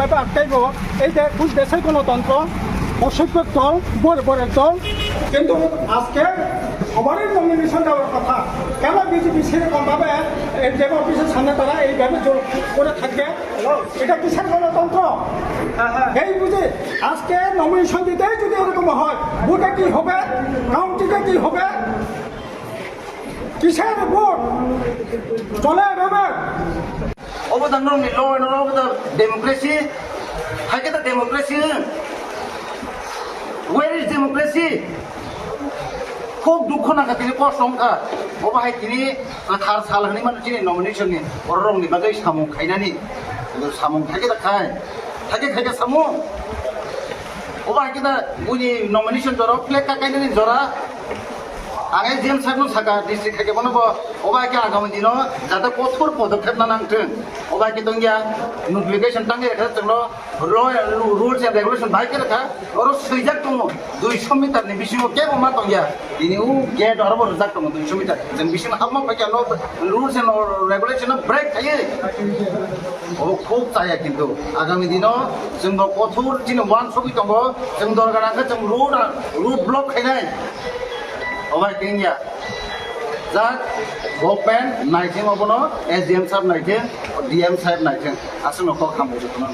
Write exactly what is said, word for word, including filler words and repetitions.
এবার আটকাইব, এই যে খুব দেশের গণতন্ত্র, অসভ্যের দল, বর্বরের দল। কিন্তু আজকে সবারই নমিনেশন দেওয়ার কথা, কেন বিজেপি সেরকম ভাবে এই যে অফিসের সামনে তারা এইভাবে জোর করে থাকবে? এটা কিসের গণতন্ত্র? এই বুঝে আজকে নমিনেশন দিতেই যদি এরকম হয়, ভোটে কি হবে, কাউন্টিংয়ে কি হবে, কিসের ভোট চলে এভাবে? Obo da norok ni law and order, obo da democracy. Hai khe da democracy. Where is democracy? Khub dukho nangkha, tini kosto wngkha. Obo hai tini kwthar sal hwnwi mano chini nomination ni, bororok ni bagwi samung khainani. Samung thai khe da khai. Thai khe khai khe samung. Obo hai khe da buini nomination jora, flag kakainani jora. Ang S D M sir no saka, district hai khe bono bo, obo hai khe agami dino jate kothor podokhep na nang thung. Obo hai khe tongya, notification tangwi rwkha chwngno, ro-, rules and regulation bahai khe rwkha, oro swijak tongo, duiso meter ni bisingo kebo ma tongya. Tini o gate oro bo rwjak tongo, duiso meter. Chwng bisingo habma phaikha no rules and regulation no break khaiwi. Obo khub chaya kintu. Agami dino chwngbo kothor chini uansugwi tongo, chwng dorga nangkhe chwng road, road block khainai. Obo hai khe wngya. Just government naithing obono, S D M sir naithing, D M sir naithing. Aswkno kok hambai jotono.